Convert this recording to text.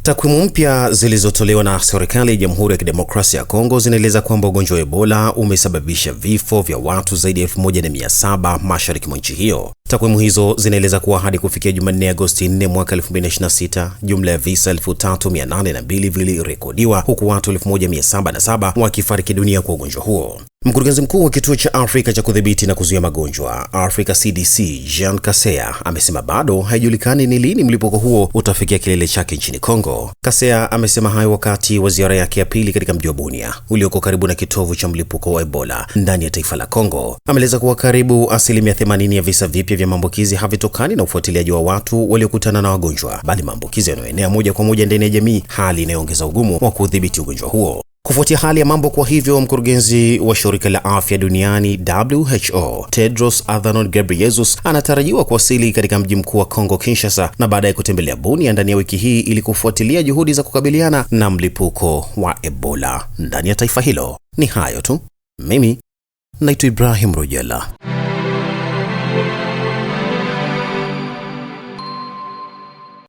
Takwimu mpya zilizotolewa na serikali ya Jamhuri ya Kidemokrasia ya Kongo zinaeleza kwamba ugonjwa wa Ebola umesababisha vifo vya watu zaidi ya 1700 mashariki mwa nchi hiyo. Takwimu hizo zinaeleza kuwa hadi kufikia Jumanne, Agosti 4 mwaka 2026, jumla ya visa 3802 vilirekodiwa huku watu 1707 wakifariki dunia kwa ugonjwa huo. Mkurugenzi mkuu wa kituo cha Afrika cha kudhibiti na kuzuia magonjwa Africa CDC, Jean Kaseya amesema bado haijulikani ni lini mlipuko huo utafikia kilele chake nchini Kongo. Kaseya amesema hayo wakati wa ziara yake ya pili katika mji wa Bunia ulioko karibu na kitovu cha mlipuko wa Ebola ndani ya taifa la Kongo. Ameeleza kuwa karibu 80% ya visa vipya vya maambukizi havitokani na ufuatiliaji wa watu waliokutana na wagonjwa, bali maambukizi yanayoenea moja kwa moja ndani ya jamii, hali inayoongeza ugumu wa kudhibiti ugonjwa huo. Kufuatia hali ya mambo kwa hivyo, mkurugenzi wa shirika la afya duniani WHO Tedros Adhanom Ghebreyesus anatarajiwa kuwasili katika mji mkuu wa Kongo Kinshasa, na baadaye kutembelea Bunia ndani ya wiki hii ili kufuatilia juhudi za kukabiliana na mlipuko wa Ebola ndani ya taifa hilo. Ni hayo tu, mimi naitwa Ibrahim Rujela.